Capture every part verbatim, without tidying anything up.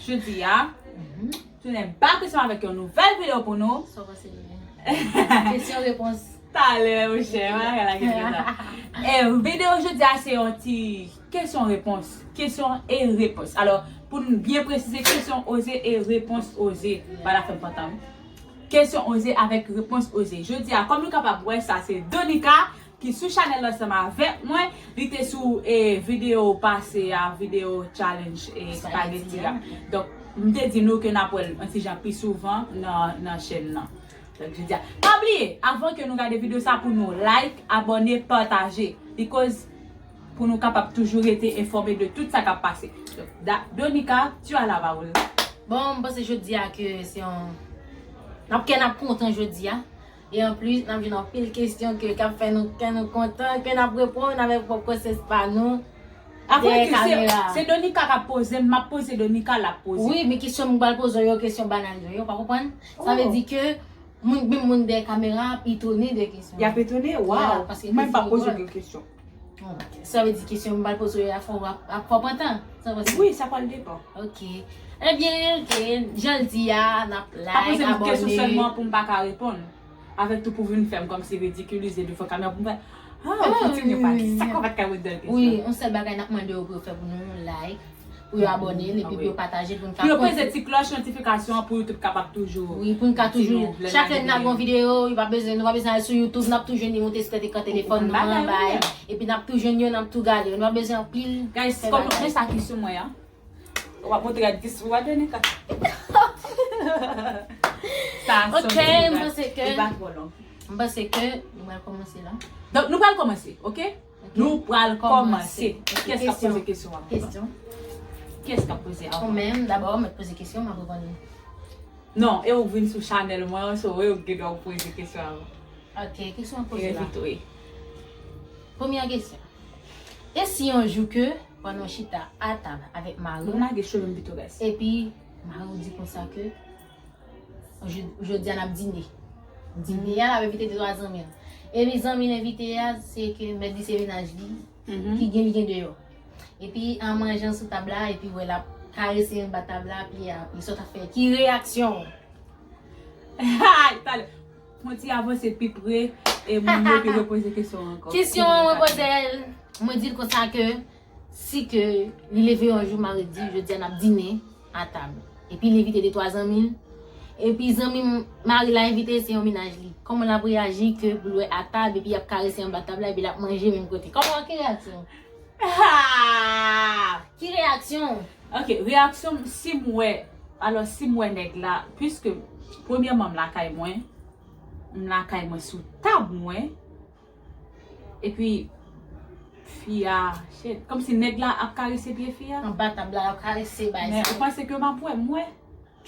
Jodi a, tounen back ansanm avèk yon nouvèl videyo pou nou. Sa w panse de li? Kesyon repons. Talè, monchè, bagay la gen konsa. E videyo jodi a se yon ti kesyon repons. Kesyon e repons. Alò, pou n byen presize, kesyon oze e repons oze. Bala fè m pantan wi. Kesyon oze avèk repons oze. Jodi a, kòm nou kapab wè, sa se Donika ki sou chanèl ansanm avèk mwen. Li te sou e videyo pase a, videyo challenge e spaghetti a. Donk, m te di nou ke n ap wè l yon ti jan pi souvan nan, nan chèn nan. Donk, jodi a, pa bliye, avan ke nou gade videyo sa, pou nou like, abòne, pataje. Because pou nou kapab toujou rete enfòme de tout sa k ap pase. Donk, Da-, Donika, tu as la parole. Bon, m panse jodi a ke se yon, n ap, kè n ap kontan jodi a. E anplis, n ap jwenn anpil kesyon ke, k ap fè nou, kè nou kontan, ke n ap reponn avèk pwòp konsyans pa nou. Apre dèyè kamera. Se Donika k ap poze, m ap poze, Donika l ap poze. Wi, men kesyon m pral poze yo, kesyon banal yo, w pa konprann? Sa vle di ke moun, menm moun dèyè kamera ap etone de kesyon. Y ap etone? Waw! Mwen m p ap poze okenn kesyon. Sa vle di kesyon m pral poze yo a fò w ap, ap, fò w pran tan. Sa w panse? Wi, sa pral depann. Ok. Ebyen, ok. Jan l di a, n ap like, abòne. Pa poze m kesyon sèlman pou m pa ka reponn. Avèk tou pou vin fè m kòmsi ridikilize devan kamera pou m fè, ah, ou kontinye pale. Sa k w pa t ka ret dan kesyon? Wi, yon sèl bagay n ap mande yo pou yo fè pou nou, like, pou yo abòne, epi pou yo pataje, pou n ka kontinye. Pou yo peze ti klòch notifikasyon an pou YouTube kapab toujou. Wi, pou n ka toujou, chak lè n lage yon videyo, yo pa bezwen, nou pa bezwen al sou YouTube, n ap tou jwenn li monte sou tèt ekran telefòn nou an, bay. Epi n ap tou jwenn yo, n ap tou gade yo. Nou pa bezwen anpil. Guys, kòm men sa ki sou mwen an. Ou ap montre a dis ou a Donika. Sa, ok, m panse ke, li pa twò long. M panse ke nou pral kòmanse la. Donk, nou pral kòmanse, ok? Ok. Nou pral kòmanse. Kiyès k ap poze kesyon an? Kesyon. Kiyès k ap poze avan? Ou menm, dabò, mèt poze kesyon, m ap reponn li. Non, e ou k vin sou chanèl mwen an, so e ou k gen dwa poze kesyon avan. Ok, kesyon an poze la. Premyè kesyon. E si yon jou ke pandan w chita atab avèk mari w, epi mari w di konsa ke, "Jodi a n ap dine." Dine a, l ap envite de twa zanmi l. Epi zanmi l envite a, se ke mèt di se mennaj li ki gen, li gen deyò. Epi an manjan sou tab la, epi wè l ap karese anba tab la, epi, epi sa w t ap fè? Ki reyaksyon w? Ay, talè. Fon ti avanse pi pre e moun yo pi repoze kesyon ankò. Kesyon an, mwen poze l, mwen di l konsa ke si ke li leve yon jou mardi, jodi a n ap dine atab. Epi li envite de twa zanmi l. Epi zanmi mari l la envite se yon mennaj li. Kòman l ap reyaji ke pou l wè atab epi y ap karese anba tab la epi l ap manje menm kote? Kòman, ki reyaksyon? Ah! Ki reyaksyon? Ok, reyaksyon m, si m wè, alò si m wè nèg la, piske premyèman m lakay mwen, m lakay mwen sou tab mwen, epi fi a, shit, kòmsi nèg la ap karese pye fi a. Anba tab la, ap karese bay sa. Men ou panse ke m ap wè, m wè?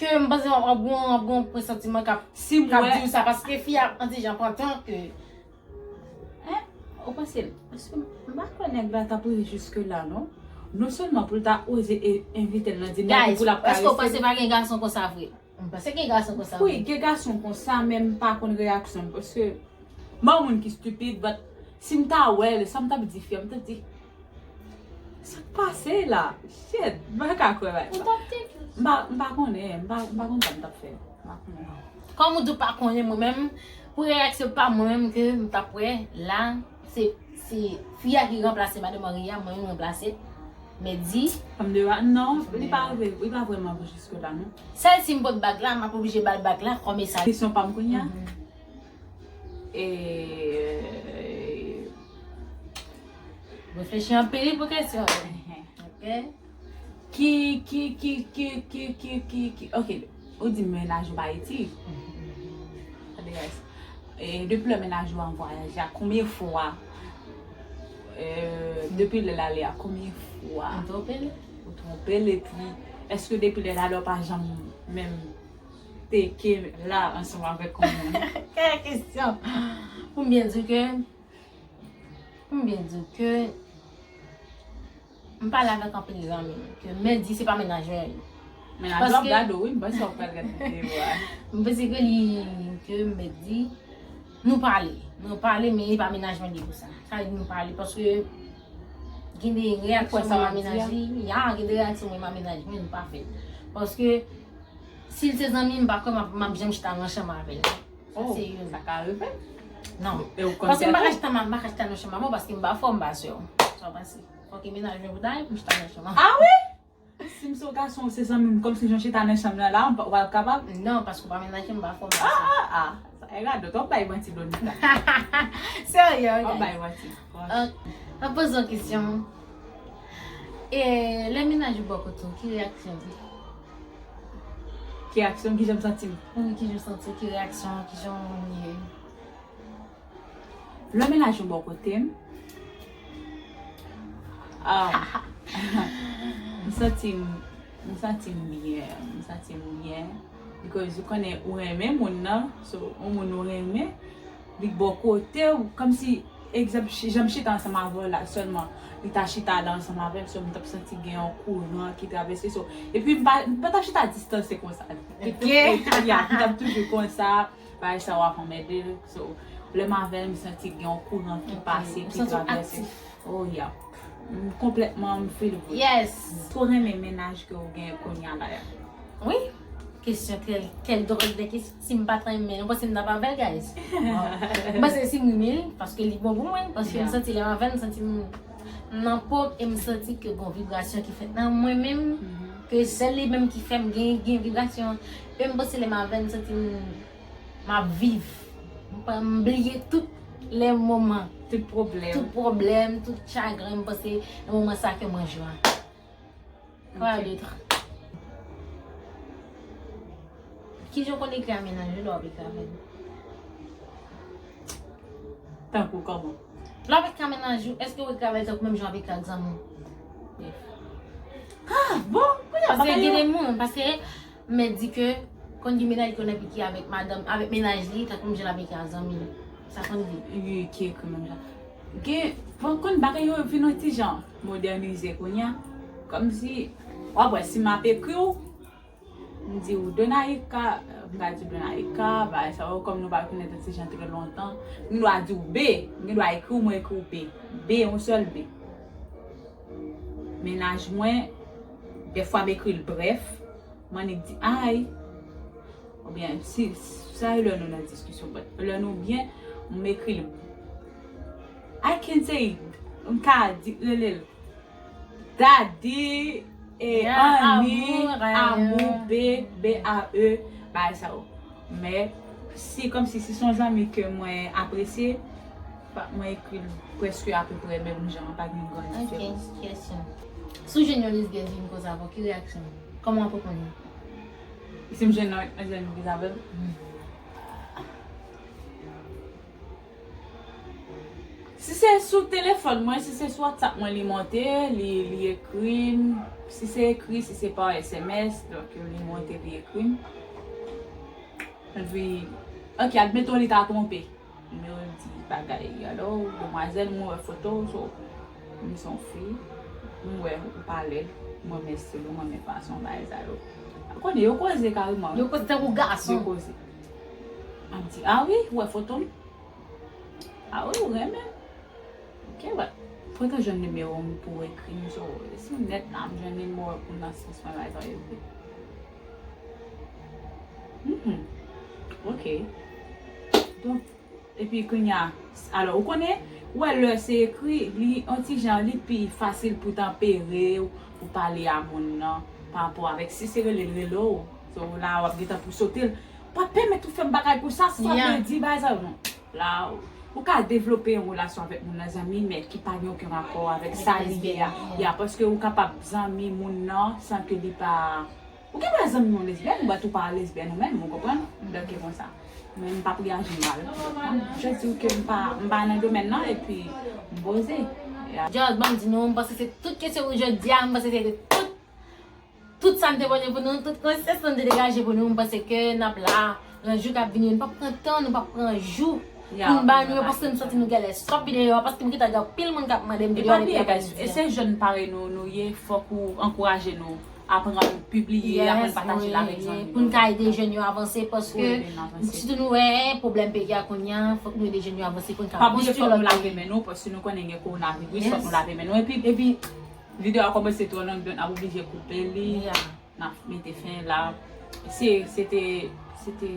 Ke m panse w ap gon, w ap gon presantiman k ap, k ap di w sa, paske fi a ap yon ti jan pantan ke Hein? Ou panse l? Paske m pa kwè nèg la t ap rive jiske la, non. Non sèlman pou l ta oze e envite l nan dine, epi pou l ap karese l. Guys, èske w panse pa gen gason konsa vre? M panse gen gason konsa vre. Wi, gen gason konsa, men m pa konn reyaksyon l, paske m pa yon moun ki stupid, but si m ta wè l, sa m t ap di fi a, m t ap di, Sa k pase la? Shit, m pa ka kwè bagay sa. M pa, m pa konnen, m pa, m pa konn sa m t ap fè. M pa konnen. Kòm ou di w pa konnen, mwen menm, pou reyaksyon pa mwen menm ke m t ap wè la, se, se fi a ki ranplase madan mari a, mwen menm ranplase. Mèt di. Fanm de wa, non, li pa rive, li pa vrèman rive jiske la, non. Sèl si m pot bag la, m ap oblije ba l bag la kòm mesaj. Kesyon pa m kounye a. E, reflechi anpil pou kesyon yo. Ok? Ki, ki, ki, ki, ki, ki, ki, ki, ok, ou di mennaj ou pa itil. Tande, guys. E, depi lè mennaj ou an vwayaje a, konbyen fwa, e, depi lè l ale a, konbyen fwa ou twonpe l? Ou twonpe l, epi, èske depi lè l ale, ou pa janm menm teke la ansanm avèk yon moun? Kèl kesyon! Pou m byen di w ke, pou m byen di w ke, m pale avèk anpil zanmi m, ke Mendy se pa mennaj mwen. Mennaj w ap gade w, wi, m panse w ap pral gade videyo a. M panse ke li, ke Mendy, nou pale. Nou pale, men e pa mennaj mwen li pou sa. Sa vle di nou pale, paske gen de reyaksyon mwen a mennaj li, ya, gen de reyaksyon mwen a mennaj mwen, nou pa fè. Paske si l se zanmi m, m pa kwè m ap, m ap janm chita nan chanm avè l. Sa se youn. Sa ka rive. Non. E ou konn... Paske m pa ka chita, m pa ka chita nan chanm avè w paske m pa fò, m pa sè w. Sa w panse? Fòk e mennaj mwen pou ta ye pou m chita nan chanm avè w. Ah wi? Si m se yon gason, se zanmi m, kòmsi jan chita nan chanm nan la, ou pa kapab? Non, paske w pa mennaj mwen, m pa fò, m pa sè w. Ah, ah, ah. Sa e radòt, w ap bay manti, Donita. Serye, w ap bay manti. An poze yon kesyon. E lè mennaj ou bò kote w, ki reyaksyon w? Ki reyaksyon, ki jan m santi m? Wi, ki jan w santi w, ki reyaksyon, ki jan w ye? Lè mennaj ou bò kote m, ah, m santi m, m santi m byen, m santi m byen. Because ou konnen ou renmen moun nan, so, yon moun ou renmen, li bò kote w, kòmsi, egzanp, jan m chita ansanm avè w la sèlman, li ta chita la ansanm avè m, so, m t ap santi gen yon kouran ki travèse, so, epi m pa, m pa t ap chita distanse konsa. Ok. Li t ap toujou konsa, bagay sa w ap anmède l, so, lè m avè l, m santi gen yon kouran ki pase, ki travèse. Oh, yeah. M konplètman, m feel good. Yes. M twò renmen mennaj ke w gen kounye a la a. Wi. Kesyon, quelle, quelle drôle de question. Si m pa t renmen l, ou panse m t ap avè l, guys? M panse si m renmen l, paske li bon pou mwen, paske m santi lè m avè l, m santi m nan po m, e m santi ke gon vibrasyon ki fèt nan mwen menm, ke sèl li menm ki fè m gen, gen vibrasyon. E m panse lè m avè l, m santi m, m ap viv. M pa, m bliye tout lè moman. Tout pwoblèm. Tout pwoblèm, tout chagren, m panse nan moman sa ke mwen jwa. Kwa dòt? Kijan w konn ekri a mennaj ou lè w ap ekri avè l? Tankou kòman? Lè w ap ekri a mennaj ou, èske w ekri avè l tankou menm jan w ap ekri ak zanmi w? Ah, bon, kounye a, paske gen de moun, paske mèt di ke konn gen mennaj ki konn ap ekri avèk madanm, avèk mennaj li, tankou menm jan l ap ekri ak zanmi l. Sa konn vin. Wi, ki ekri menm jan. Gen, bon, konn bagay yo vin yon ti jan modènize kounye a. Kòmsi, w ap wè, si m ap ekri w, m di w, Donaïka, m ka di w Donaïka, bagay sa yo, kòm nou pa konèt yon ti jan trè lontan, m gen dwa di w B, m gen dwa ekri w, mwen ekri w B. B, yon sèl B. Mennaj mwen, dèfwa m ekri l brèf, m annik di ay. Oubyen, si, sa e lè nou nan diskisyon, but lè nou byen, m ekri l. I can say, m ka di, rele l Daddy, e, Annie, Amour, B, B A E, bagay sa yo. Men, si, kòmsi, si se yon zanmi ke mwen apresye, pa, mwen ekri l prèske apeprè menm jan, pa gen yon gran diferans. Ok, kesyon. Si w jwenn yon lesbyèn vin koze avè w, ki reyaksyon w? Kòman w ap reponn li? Si m jwenn yon lesbyèn vin koze avè m? Si se sou telefòn mwen, si se sou WhatsApp mwen li monte, li, li ekri m, si se ekri, si se pa S M S, donk li monte, li ekri m. Epi, ok, admeton li ta twonpe. Nimewo di bagay, alo, demwazèl, mwen wè foto w, so, m se yon fi, m wè ou pa lèd, mwen renmen estil ou, mwen renmen fason w bay sa yo. Ou konnen, yo koze kareman. Yo koze tankou gason. Yo koze. M ap di, a wi, ou wè foto m? A wi, ou renmen m? Ok, but pran tan jwenn nimewo m pou w ekri m, so, si w nèt la, m jwenn nimewo pou nan sans mwen bay sa yo. Mhm. Ok. Donk, epi kounye a, alò, ou konnen, ou wè lè se ekri, li, yon ti jan, li pi fasil pou tanpere w, pou pale a moun nan, pa rapò avèk si se rele l rele w, so, la, w ap gentan pou sote l. Pa pèmèt ou fè m bagay pou sa, sa vle di bagay sa yo, non. La, ou ka devlope yon relasyon avèk moun nan, zanmi, men ki pa gen okenn rapò avèk sa li ye a. Ya, paske ou kapab zanmi moun nan san ke li pa, ou gen dwa zanmi yon lesbyèn, but ou pa lesbyèn ou menm, ou konprann? Donk, e konsa. Men m p ap reyaji mal. Ou konprann? Je di w ke m pa, m pa nan domèn nan, epi m poze. Ya. Just ban m di nou, m panse se tout kesyon pou jodi a, m panse se tout Tout sa m te pote pou nou, tout konsèy sa m te degaje pou nou, m panse ke n ap la nan jou k ap vini yo. Nou p ap pran tan, nou p ap pran jou pou n ba nou yo, paske m santi nou genlè stòp videyo a, paske m gentan gen anpil moun k ap mande m videyo a depi apre midi a. E se jèn parèy nou, nou ye, fòk ou ankouraje nou, aprann pibliye, aprann pataje l avèk zanmi nou. Pou n ka ede jèn yo avanse, paske sitou nou wè pwoblèm peyi a kounye a, fòk nou ede jèn yo avanse pou n ka konstwi lòt peyi. Pa bliye fòk nou lave men nou, paske nou konnen gen kowonaviris, fòk nou lave men nou. Epi, epi, videyo a kòmanse twò long, donk n ap oblije koupe li. Yeah. N ap mete fen la. Se, se te, se te,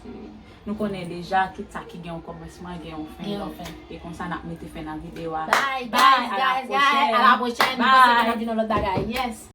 se, nou konnen deja, tout sa ki gen yon kòmansman, gen yon fen. Gen yon fen. E konsa n ap mete fen nan videyo a. Bye, guys, guys, guys. À la prochaine. Mwen panse ke n ap di nou lòt bagay. Yes.